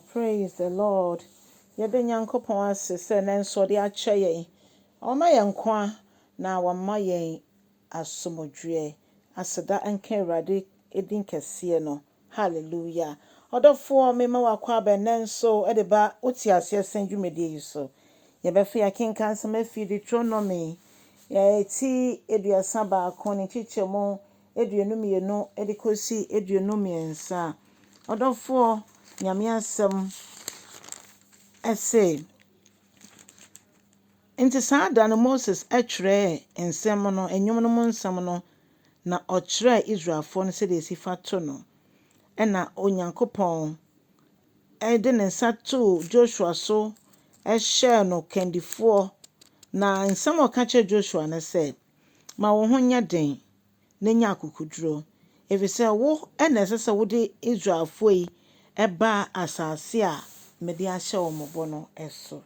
Wow, praise the Lord. Yɛda Nyankopɔn ase sɛ nnɛ nso ɔde akyɛ yɛn. Ɔma yɛn nkwa na wama yɛn asomdwoeɛ. Aseda nka Awurade din kɛseɛ no. Hallelujah. Ɔdɔfoɔ, mema wo akwaaba nnɛ nso de ba Wote Aseɛ Sɛn dwumadie yi so. Yɛbɛfa yɛakenkan nsɛm afi Deuteronomy ti 31 ne nkyekyɛmu 22 de kɔsi 23. Ɔdɔfoɔ, Nyame asɛm se, Nti saa da no Moses twerɛɛ nsɛm no, nnwom no mu nsɛm no, na ɔkyerɛɛ Israelfoɔ no sɛdeɛ ɛsi fa to no. Ɛna Onyankopɔn de ne nsa too Joshua so hyɛɛ no kandifoɔ. Na nsɛm a ɔka kyerɛɛ Joshua ne sɛ, Ma wo ho nyɛ den na nya akokoduro, ɛfiri sɛ wo na ɛsɛ sɛ wode Israelfoɔ yi ba asase a mede ahyɛ wɔn bɔ no so.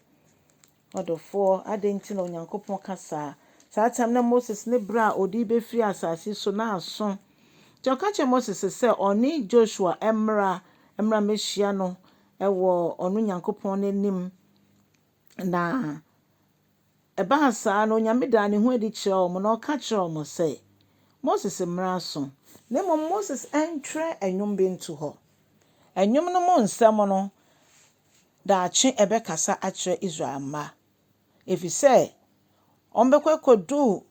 Ɔdɔfoɔ, adɛn nti na Onyankopɔn ka saa? Saa tam na Moses ne berɛ a ɔde bɛfiri asase so na aso. Nti ɔka kyerɛɛ Moses sɛ ɔne Joshua mmra mmra mmɛhyia no wɔ ɔno Nyankopɔn n'anim. Na ɛbaa saa no, Onyame daa ne ho adi kyerɛɛ wɔn na ɔka kyerɛɛ wɔn sɛ, Moses mmra so, na mmom Moses ntwerɛ nnwom bi nto hɔ. Nnwom no mu nsɛm no, daakye ɛbɛkasa akyerɛ Israel mma. Ɛfiri sɛ, wɔbɛkɔ akɔdu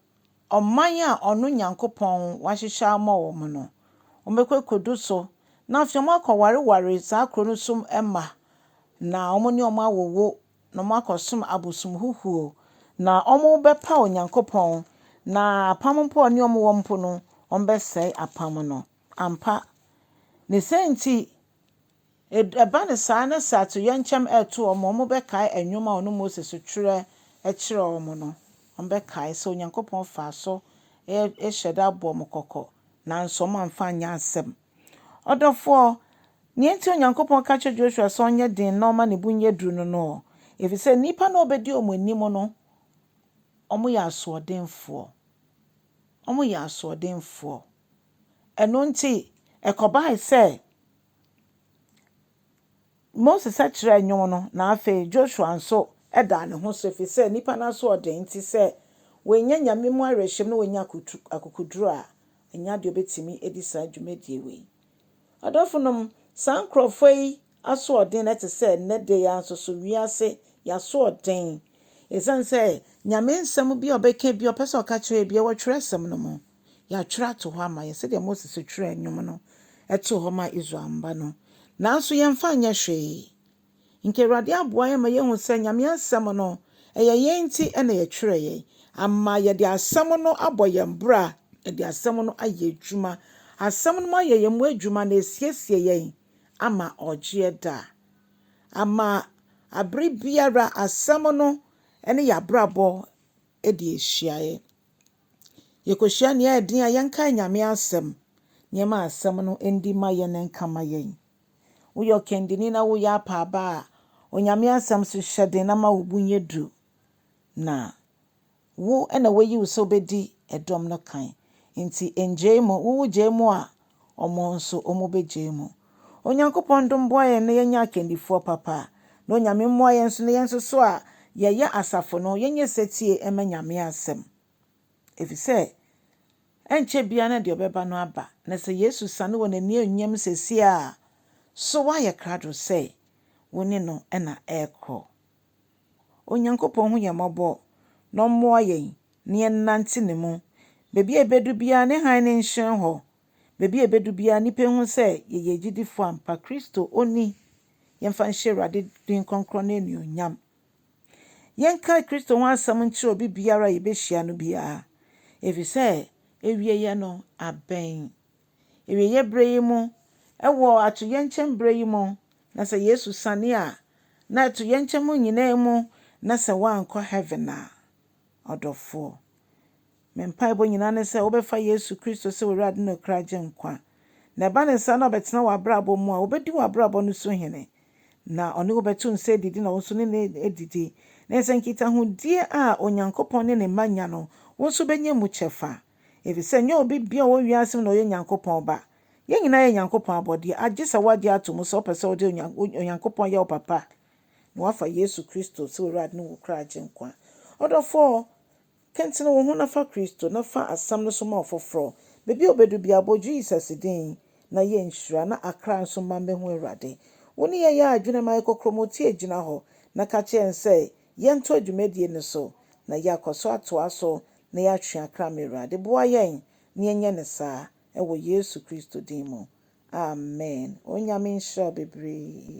ɔman a ɔno Nyankopɔn wahyehyɛ ama wɔn no. Wɔbɛkɔ akɔdu so, na afei wɔakɔwareware saa kuro no so mma, na wɔn ne wɔn awowo, na wɔakɔsom abosom huhuo, na wɔbɛpa Onyankopɔn, na apam mpo a ɔne wɔn wɔ mpo no, wɔbɛsɛe apam no. Ampa. Ne sɛ nti, ɛba ne saa na sɛ atoyerɛnkyɛm ɛreto wɔn a, wɔbɛkae nnwom a ɔno Moses twerɛ kyerɛɛ wɔn no. Wɔbɛkae sɛ Onyankopɔn faa so hyɛ da bɔ wɔn kɔkɔ, nanso wɔamfa anyɛ asɛm. Ɔdɔfoɔ, nea nti Onyankopɔn ka kyerɛ Joshua sɛ ɔnyɛ den na ɔma ne bo nyɛ duru no no, ɛfiri sɛ nnipa no a wɔbɛdi wɔn anim no, wɔyɛ asoɔdenfoɔ. Wɔyɛ asoɔdenfoɔ. Ɛno nti, ɛkɔbae sɛ Moses kyerɛɛ nnwom no, na afei Joshua nso daa ne ho so ɛfiri sɛ nnipa no asoɔden nti sɛ wɔanya Nyame mu awerɛhyɛm na wɔanya akokoduro a, ɛnyɛ adeɛ obɛtumi adi saa dwumadie wei. Ɔdɔfonom, saa nkurɔfoɔ yi asoɔden no te sɛ nnɛ da yi ara nso so wiase yɛasoɔden. Ɛsiane sɛ Nyame nsɛm bi a ɔbɛka bi a ɔpɛ sɛ ɔka kyerɛ bi a ɛwɔ twerɛsɛm no mu. Yɛatwerɛ ato hɔ ama yɛn sɛdeɛ Moses twerɛɛ nnwom no too hɔ maa Israel mma no. Nanso yɛmfa nyɛ hwee. Nka Awurade aboa yɛn ma yɛhu sɛ Nyame asɛm no, ɛyɛ yɛn nti na yɛtwerɛ yɛn. Ama yɛde asɛm no abɔ yɛn bra, yɛde asɛm no ayɛ adwuma. Asɛm no mu ayɛ yɛn mu adwuma na esiesie yɛn ama ɔgyeɛ da. Ama abere biara asɛm no ne yɛabrabɔ de ahyiaeɛ. Yɛkɔhyia nea ɛyɛ den a yɛnkae Nyame asɛm. Nneɛma a asɛm no ndi ma yɛn na nka ma yɛn. Woyɛ ɔkandini na woyɛ apaaba a, Onyame asɛm so hyɛ den na ma wo bo nyɛ duru. Na wo na wayi wo sɛ wobɛdi ɛdɔm no kan. Nti ngyae mu. Wowo gyae mu a, ɔmo nso ɔmo bɛgyae mu. Onyankopɔn dom boa yɛn na yɛnyɛ akandifoɔ papa. Na Onyame mmoa yɛn nso na yɛn nso so a yɛyɛ asafo no, yɛnyɛ setie ma Nyame asɛm. Ɛfiri sɛ, ɛnkyɛ biara na deɛ ɔbɛba no aba. Na sɛ Yesu sane wɔ n'ani anyam seesei a, so woayɛ krado sɛ wo ne no na ɛrekɔ? Onyankopɔn hu yɛn mmɔbɔ na ɔmmoa yɛn na yɛnnante ne mu. Baabi a yɛbɛdu biara ne hann no nhyerɛn hɔ. Baabi a yɛbɛdu biara nnipa hu sɛ yɛyɛ agyidifoɔ ampa. Kristo onni. Yɛmfa nhyɛ Awurade din kronkron no anuonyam. Yɛnka Kristo ho asɛm nkyerɛ obi biara a yɛbɛhyia no biara. Ɛfiri sɛ, awieeɛ no abɛn. Awieeɛ berɛ yi mu, ɛwɔ atoyerɛnkyɛm berɛ yi mu, na sɛ Yesu sane a, na atoyerɛnkyɛm nyinaa mu, na sɛ woankɔ heaven a, ɔdɔfoɔ. Me mpaebɔ nyinaa ne sɛ wobɛfa Yesu Kristo sɛ Awurade ne ɔkra gye nkwa. Na ɛba ne saa na ɔbɛtena w'abrabɔ mu a, wobɛdi w'abrabɔ no so hene. Na ɔne wo bɛto nsa adidi na wo nso ne no adidi. Na sɛ nkitahodie a Onyankopɔn ne ne mma nya no, wo nso bɛnya mu kyɛfa. Ɛfiri sɛ nyɛ obi bia a ɔwɔ wiase mu na ɔyɛ Nyankopɔn ba. Yɛn nyinaa yɛ Nyankopɔn abɔdeɛ, agye sɛ woagye ato mu sɛ wopɛ sɛ wode Onyankopɔn yɛ wo papa na woafa Yesu Kristo sɛ w'Awurade ne wo kra Agyenkwa. Ɔdɔfoɔ, kɛntene wo ho na fa Kristo na fa asɛm no so ma ɔfoforɔ. Baabi a wobɛdu biara, bɔ Jesus din na yɛ nhyira na akra nso mma mmɛhu Awurade. Wo ne yɛn yɛ adwene ma yɛ kɔkrɔmɔtie gyina hɔ na ka kyerɛ yɛn sɛ yɛntoa dwumadie no so na yɛakɔ so atoa so na yɛatwe akra ma Awurade. Boa yɛn na yɛnyɛ no saa wɔ Yesu Kristo din mu. Amen. Onyame nhyira wo bebree.